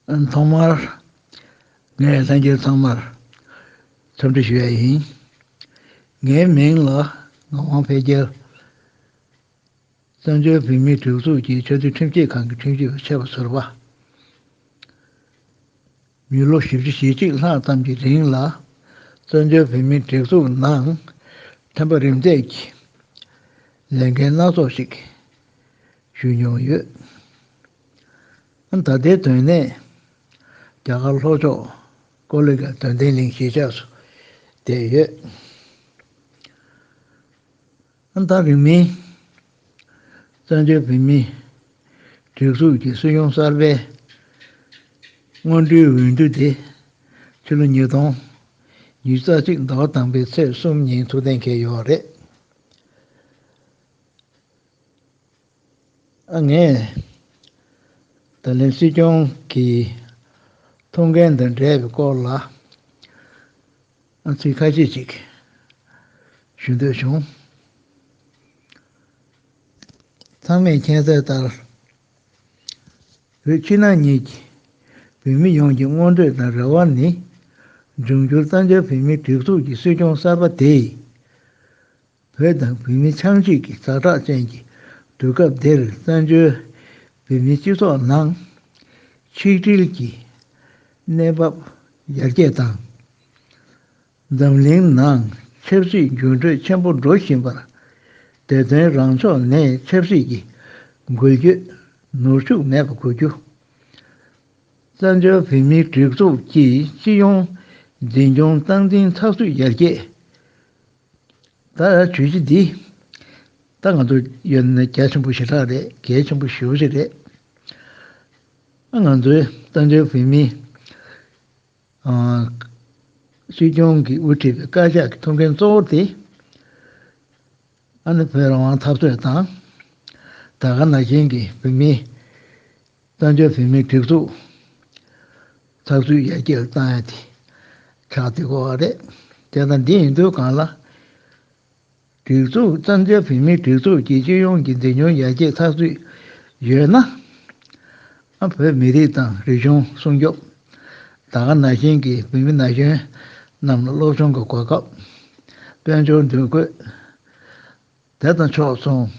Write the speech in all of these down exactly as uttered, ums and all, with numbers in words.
ཐོག་མར་ངས་ལྷན་རྒྱས་ཚང་མར་འཚམས་འདྲི་ཞུ་ཡ་ཡིན། ངའི་མིང་ལ་ངག་དབང་འཕེལ་རྒྱལ། བཙན་བྱོལ་བོད་མིའི་སྒྲིག་འཛུགས་ཀྱི་ཆེས་མཐོའི་ཁྲིམས་ཞིབ་ཁང་གི་ཁྲིམས་ཞིབ་པ་ཆེད་པ་ཟུར་པ། མི་ལོ་བཞི་བཅུ་ཞེ་གཅིག་ལྷག་ཙམ་གྱི་རིང་ལ་བཙན་བྱོལ་བོད་མིའི་སྒྲིག་འཛུགས་ནང་ཁྲིམས་པ་རིམ་འཛེགས་ཀྱི་ལས་འགན་སྣ་ཚོགས་ཤིག་ཞུས་མྱོང་ཡོད། ད་ལྟའི་དོན་གནས་རྒྱ་གར་ལྷོ་ཕྱོགས་ཀོ་ལི་གྷལ་དོན་ལྡན་གླིང་གཞིས་ཆགས་སུ་བསྡད་ཡོད། ད་རིང་མིན་བཙན་བྱོལ་བོད་མིའི་སྒྲིག་འཛུགས་ཀྱི་སྲིད་སྐྱོང་གསར་པའི་སྔོན་འགྲོའི་འོས་བསྡུ་དེ་ཕྱི་ལོ་ཉིས་སྟོང་ཉི་ཤུ་རྩ་གཅིག་ཟླ་བ་དང་པོའི་ཚེས་གསུམ་ཉིན་ཐུགས་གཏན་འཁེལ་ཡོད་རེད། ཨ་ངས་ད་ལན་སྲིད་སྐྱོང་གི་ཐུགས་འགན་དང་འབྲེལ་བའི་སྐོར་ལ་ཨ་ཚིག་ཁ་ཤས་ཅིག་ཞུ་འདོད་བྱུང་། ཚང་མས་མཁྱེན་གསལ་ལྟར། བོད་ཕྱི་ནང་གཉིས་ཀྱི་བོད་མི་ཡོངས་ཀྱི་སྔོན་འགྲོ་དང་རེ་བ་ནི། འབྱུང་འགྱུར་བཙན་བྱོལ་བོད་མིའི་སྒྲིག་འཛུགས་ཀྱི་སྲིད་སྐྱོང་གསར་པ་དེས། བོད་དང་བོད་མི་ཆགས་འཇིག་གི་ཛ་དྲག་ཅན་གྱི་དུས་སྐབས་འདིར་བཙན་བྱོལ་བོད་མིའི་སྤྱི་ཚོགས་ནང་ཆིག་སྒྲིལ་གྱི་གནས་བབ་ཡར་རྒྱས་དང་། འཛམ་གླིང་ནང་ཆབ་སྲིད་འགྱུར་འགྲོས་ཆེན་པོ་འགྲོ་བཞིན་པར། བདེ་དོན་རང་ཕྱོགས་ནས་ཆབ་སྲིད་ཀྱི་འགུལ་སྐྱོད་ནུར་ཤུགས་མེད་པར་དགོས་རྒྱུ། བཙན་བྱོལ་བོད་མིའི་སྒྲིག་འཛུགས་ཀྱི་སྤྱི་ཡོངས་འཛིན་སྐྱོང་སྟངས་འཛིན་ཚགས་ཚུད་ཡར་རྒྱས། ད་བརྗོད་གཞི་འདི་ད་ང་ཚོ་ཡོད་ན་རྒྱ་ཆེན་པོ་ཞེ་དྲག་རེད། གལ་ཆེན་པོ་ཞེ་པོ་ཞིག་རེད། ང་ཚོའི་བཙན་བྱོལ་བོད་མིའི་སྲིད་སྐྱོང་གིས་དབུ་ཁྲིད་པའི་བཀའ་ཤག་གི་ཐུགས་འགན་གཙོ་བོ་དེ། ཨ་ནི་བོད་རང་དབང་འཐབ་རྩོད་དང་། ད་ག་ནང་བཞིན་གྱི་བོད་མིའི་བཙན་བྱོལ་བོད་མིའི་སྒྲིག་འཛུགས་ཚགས་ཚུད་ཡར་རྒྱས་བཏང་ཡ་དེ་ཆགས་བསྡད་ཡོད་རེད། དེ་དང་འདི་ཡིན་དུས་གང་ལ། སྒྲིག་འཛུགས་བཙན་བྱོལ་བོད་མིའི་སྒྲིག་འཛུགས་ཀྱི་སྤྱི་ཡོངས་ཀྱི་འཛིན་སྐྱོང་ཡར་རྒྱས་ཚགས་ཚུད་ཡོད་ན། ཨ་བོད་མི་རིགས་དང་རིག་གཞུང་སྲུང་སྐྱོབ། ད་ག་ནང་བཞིན་གྱི་བོད་མི་ན་གཞོན་རྣམས་ལ་སློབ་སྦྱོང་གི་གོ་སྐབས། དཔལ་འབྱོར་འདུ་འགོད། དེ་དང་ཕྱོགས་མཚུངས།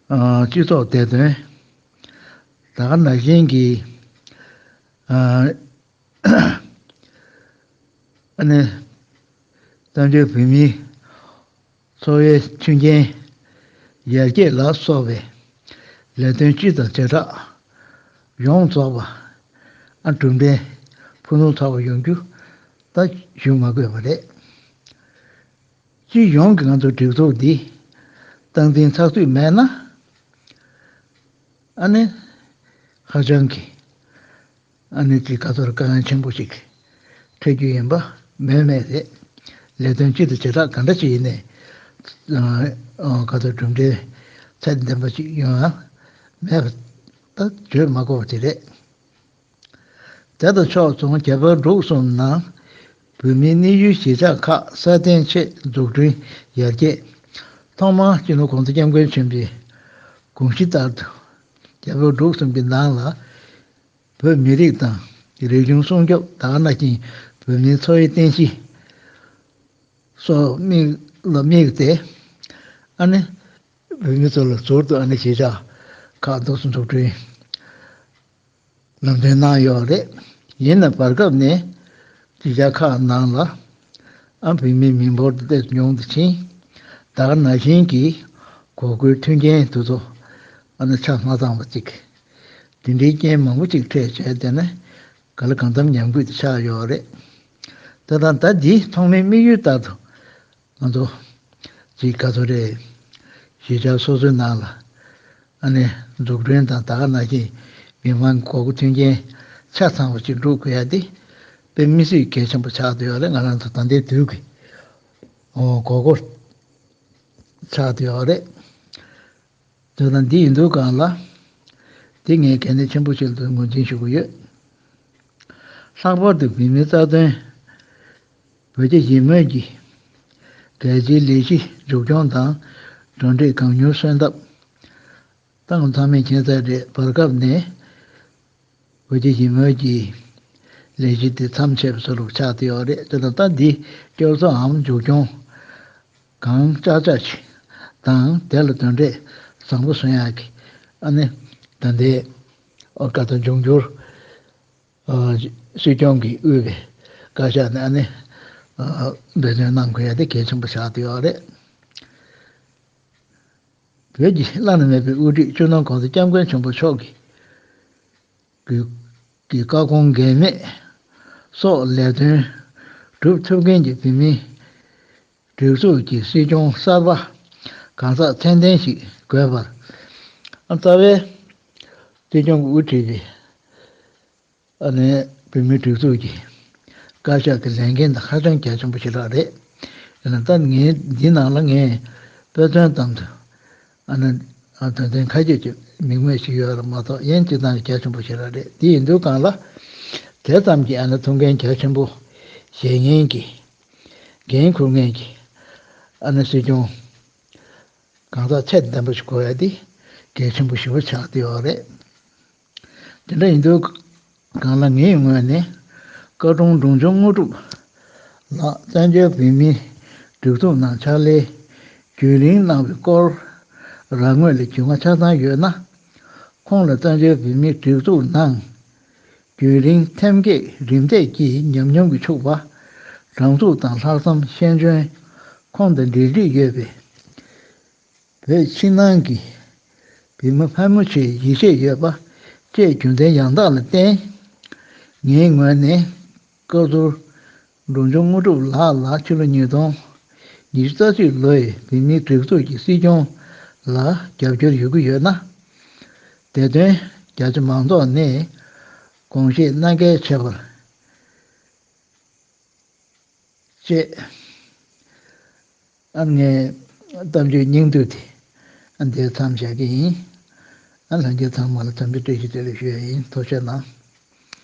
ཨ་སྤྱི་ཚོགས་བདེ་དོན། ད་ག་ནང་བཞིན་གྱི་ཨ་ཨ་ནི་བཙན་བྱོལ་བོད་མིའི་འཚོ་བའི་མཐུན་རྐྱེན་ཡར་རྒྱས་ལ་སོགས་པའི་ལས་དོན་སྤྱི་དང་བྱེ་བྲག་ཡོངས་རྫོགས་པ་ཨ་གྲུབ་འབྲས་ཕུན་སུམ་ཚོགས་པ་ཡོང་རྒྱུ་ད་ཞུ་མ་དགོས་པ་རེད། སྤྱི་ཡོངས་ཀྱི་ང་ཚོའི་སྒྲིག་འཛུགས་འདི་སྟངས་འཛིན་ཚགས་ཚུད་མེད་ན། ཨ་ནི་ཧ་ཅང་གི་ཨ་ནི་ཅིག་ག་ཚོད་དཀའ་ངལ་ཆེན་པོ་ཞིག་འཕྲད་རྒྱུ་ཡིན་པ་སྨོས་མེད་རེད། ལས་དོན་སྤྱི་དང་བྱེ་བྲག་ག་འདྲ་ཞིག་ཡིན་ནའི་ཨ་ཨ་ག་ཚོད་གྲུབ་འབྲས་ཚད་ལྡན་པ་ཞིག་ཡོང་ཡ་མེད་པ་ད་བརྗོད་མ་དགོས་པ་དེ་རེད། དེ་དང་ཕྱོགས་མཚུངས་རྒྱ་བལ་འབྲུག་གསུམ་ནང་བོད་མིའི་གནས་ཡུལ་གཞིས་ཆགས་ཁག་སྲ་བརྟན་ཆེད་འཛུགས་སྐྲུན་ཡར་རྒྱས། ཐོག་མར་སྤྱི་ནོར་༸གོང་ས་༸སྐྱབས་མགོན་ཆེན་པོའི་དགོངས་གཞི་ལྟར་དུ། རྒྱ་བལ་འབྲུག་གསུམ་གྱི་ནང་ལ་བོད་མི་རིགས་དང་རིག་གཞུང་སྲུང་སྐྱོབ། ད་ག་ནང་བཞིན་བོད་མིའི་འཚོ་བའི་རྟེན་གཞི་སོགས་དམིགས་ལ་དམིགས་ཏེ། ཨ་ནི་བོད་མི་ཚོ་ལ་ཟུར་དུ་ཨ་ནི་གཞིས་ཆགས་ཁག་འདུག་སེ་འཛུགས་སྐྲུན་ལམ་སྟོན་གནང་ཡོད་རེད། ཡིན་ནའང་བར་སྐབས་ནས་གཞིས་ཆགས་ཁག་ནང་ལ་ཨ་བོད་མིའི་མི་འབོར་དེ་ཏོག་ཙམ་ཉུང་དུ་ཕྱིན། ད་ག་ནང་བཞིན་གྱི་གོ་སྐོན་མཐུན་རྐྱེན་དེ་ཚོ་ཨ་ནི་ཆ་མ་ཚང་བ་ཅིག་དེ་འདྲའི་རྐྱེན་མང་པོ་ཅིག་འཕྲད་བྱས། དེ་ནས་ག་ལ་གང་འཚམ་ཉམས་རྒུད་དུ་ཆགས་ཡོད་རེད། དེ་དང་ད་འདི་ཐོག་མའི་དམིགས་ཡུལ་ལྟར་དུ། ང་ཚོ་ཅིག་ག་ཚོད་རེད། གཞིས་ཆགས་སོ་སོའི་ནང་ལ་ཨ་ནི་འཛུགས་སྐྲུན་དང་ད་ག་ནང་བཞིན་མི་མང་གི་གོ་སྐོན་མཐུན་རྐྱེན་ཆ་ཚང་བ་ཅིག་སྒྲུབ་དགོས་ཡ་དེ་དཔེ་མི་སྲིད་གལ་ཆེན་པོ་ཆགས་བསྡད་ཡོད་རེད། ང་རང་ཚོ་ད་ལྟའི་དུས་ཀྱི་ཨོ་དགོས་མཁོ་ཆགས་བསྡད་ཡོད་རེད། དེ་དང་འདི་ཡིན་དུས་གང་ལ་དེ་ངས་གལ་གནད་ཆེན་པོ་ཞིག་ཏུ་ངོས་འཛིན་ཞུ་གི་ཡོད། ལྷག་པར་དུ་བོད་མིའི་རྩ་དོན། བོད་རྒྱ་ཞི་མོལ་གྱི་རྒྱལ་སྤྱིའི་ལས་གཞི་མཇུག་སྐྱོང་དང་གྲ་སྒྲིག་གང་མྱུར་སོན་ཐབས། ད་ང་ཚང་མས་མཁྱེན་གསལ་རེད། བར་སྐབས་ནས་ ལོ་རྒྱུས་ཀྱི་མོད་ཀྱི་ལས་གཞི་དེ་མཚམས་ཆད་པའི་བཟོ་ལུགས་ཆགས་བསྡད་ཡོད་རེད། དེ་ལ་ད་འདི་བསྐྱར་གསོའམ་མཇུག་སྐྱོང་གང་ལྕགས་ལྕགས་ཤིག་དང་། དེ་ལ་དོན་འབྲས་བཟང་པོ་བཟོ་ཡག་གི་ཨ་ནི་ད་ལྟའི་ཨོ་ཀ་ད་འབྱུང་འགྱུར་ཨ་སྲིད་སྐྱོང་གིས་དབུས་པའི་བཀའ་ཤག་ནས་ཨ་ནི་ཨ་འབད་བརྩོན་གནང་དགོས་ཡ་དེ་གལ་ཆེན་པོ་ཆགས་བསྡད་ཡོད་རེད། བོད་ཀྱི་བླ་ན་མེད་པའི་དབུ་ཁྲིད་སྤྱི་ནོར་༸གོང་ས་༸སྐྱབས་མགོན་ཆེན་པོ་མཆོག་གི་གི་གི་བཀའ་དགོངས་འགལ་མེད་སོགས་ལས་དོན་སྒྲུབ་ཐུབ་མཁན་གྱི་བོད་མིའི་སྒྲིག་འཛུགས་ཀྱི་སྲིད་སྐྱོང་གསར་པ་གང་ཟག་ཚད་ལྡན་ཞིག་དགོས་པར། རྩ་བའི་སྲིད་སྐྱོང་གིས་དབུ་ཁྲིད་པའི་ཨ་ནི་བོད་མིའི་སྒྲིག་འཛུགས་ཀྱི་བཀའ་ཤག་གི་ལས་འགན་དང་ཧ་ཅང་གལ་ཆེན་པོ་ཞེ་དྲག་རེད། ཡིན་ན་ད་ངས་འདི་ནང་ལ་ངས་དཔེ་མཚོན་ཙམ་དུ་ཨ་ནི་ཨ་དོན་ཚན་ཁ་ཤས་ཅིག་མིང་མེད་ཞིག་ཡོད་རེད་མ་གཏོགས། ཡིན་གཅིག་ད་གལ་ཆེན་པོ་ཞེ་དྲག་རེད། དེ་ཡིན་དུས་གང་ལ་དེ་ཙམ་གྱི་ཨ་ནི་ཐུགས་འགན་གལ་ཆེན་པོ་བཞེས་མཁན་གྱི་འགན་འཁུར་མཁན་གྱི་ཨ་ནི་སྲིད་སྐྱོང་གང་ཟག་ཚད་ལྡན་པ་ཞིག་དགོས་ཡ་དེ་གལ་ཆེན་པོ་ཞེ་པོ་ཆགས་བསྡད་ཡོད་རེད། དེ་འདྲ་ཡིན་དུས་གང་ལ་ངའི་ངོས་ནས་བཀའ་དྲུང་འབྲོང་ཆུང་དངོས་གྲུབ་ལགས་བཙན་བྱོལ་བོད་མིའི་སྒྲིག་འཛུགས་ནང་ཕྱག་ལས་རྒྱུན་རིང་གནང་བའི་སྐོར་རང་ངོས་ལ་རྒྱུས་མངའ་ཆ་ཚང་ཡོད་ན། ཁོང་ལ་བཙན་བྱོལ་བོད་མིའི་སྒྲིག་འཛུགས་ནང་རྒྱུན་རིང་ཐེམ་སྐས་རིམ་འདེད་ཀྱི་ཉམས་མྱོང་གིས་ཕྱུག་པ། དྲང་ཚུགས་དང་ལྷག་བསམ་ཤེས་འཇོན་ཁོང་དང་འབྲེལ་འདྲིས་ཡོད་པའི་བོད་ཕྱི་ནང་གི་བོད་མི་ཕལ་མོ་ཆེའི་ཡིད་ཆེས་ཡོད་པ་བཅས་རྒྱུ་མཚན་ཡང་དག་ལ་བརྟེན། ངའི་ངོས་ནས་བཀའ་ཟུར་འབྲོང་ཆུང་དངོས་གྲུབ་ལགས་ལ་ཕྱི་ལོ་ཉིས་སྟོང་ཉི་ཤུ་རྩ་གཅིག་ལོའི་བོད་མིའི་སྒྲིག་འཛུགས་ཀྱི་སྲིད་སྐྱོང་ལ་རྒྱབ་སྐྱོར་ཡོད་ཀྱི་ཡོད་ན། བདེ་དོན་རྒྱ་ཆེ་མང་ཚོགས་ནས་དགོངས་བཞེས་གནང་གལ་ཆེ་བར་བཅས། ཨ་ངས་གཏམ་བརྗོད་སྙིང་བསྡུས་དེ་ཨ་འདིར་མཚམས་བཞག་གི་ཡིན། ཨ་ལྷན་རྒྱས་ཚང་མ་ལ་འཚམས་འདྲི་བཀྲ་ཤིས་བདེ་ལེགས་ཞུ་ཡ་ཡིན། ཐུགས་རྗེ་གནང་།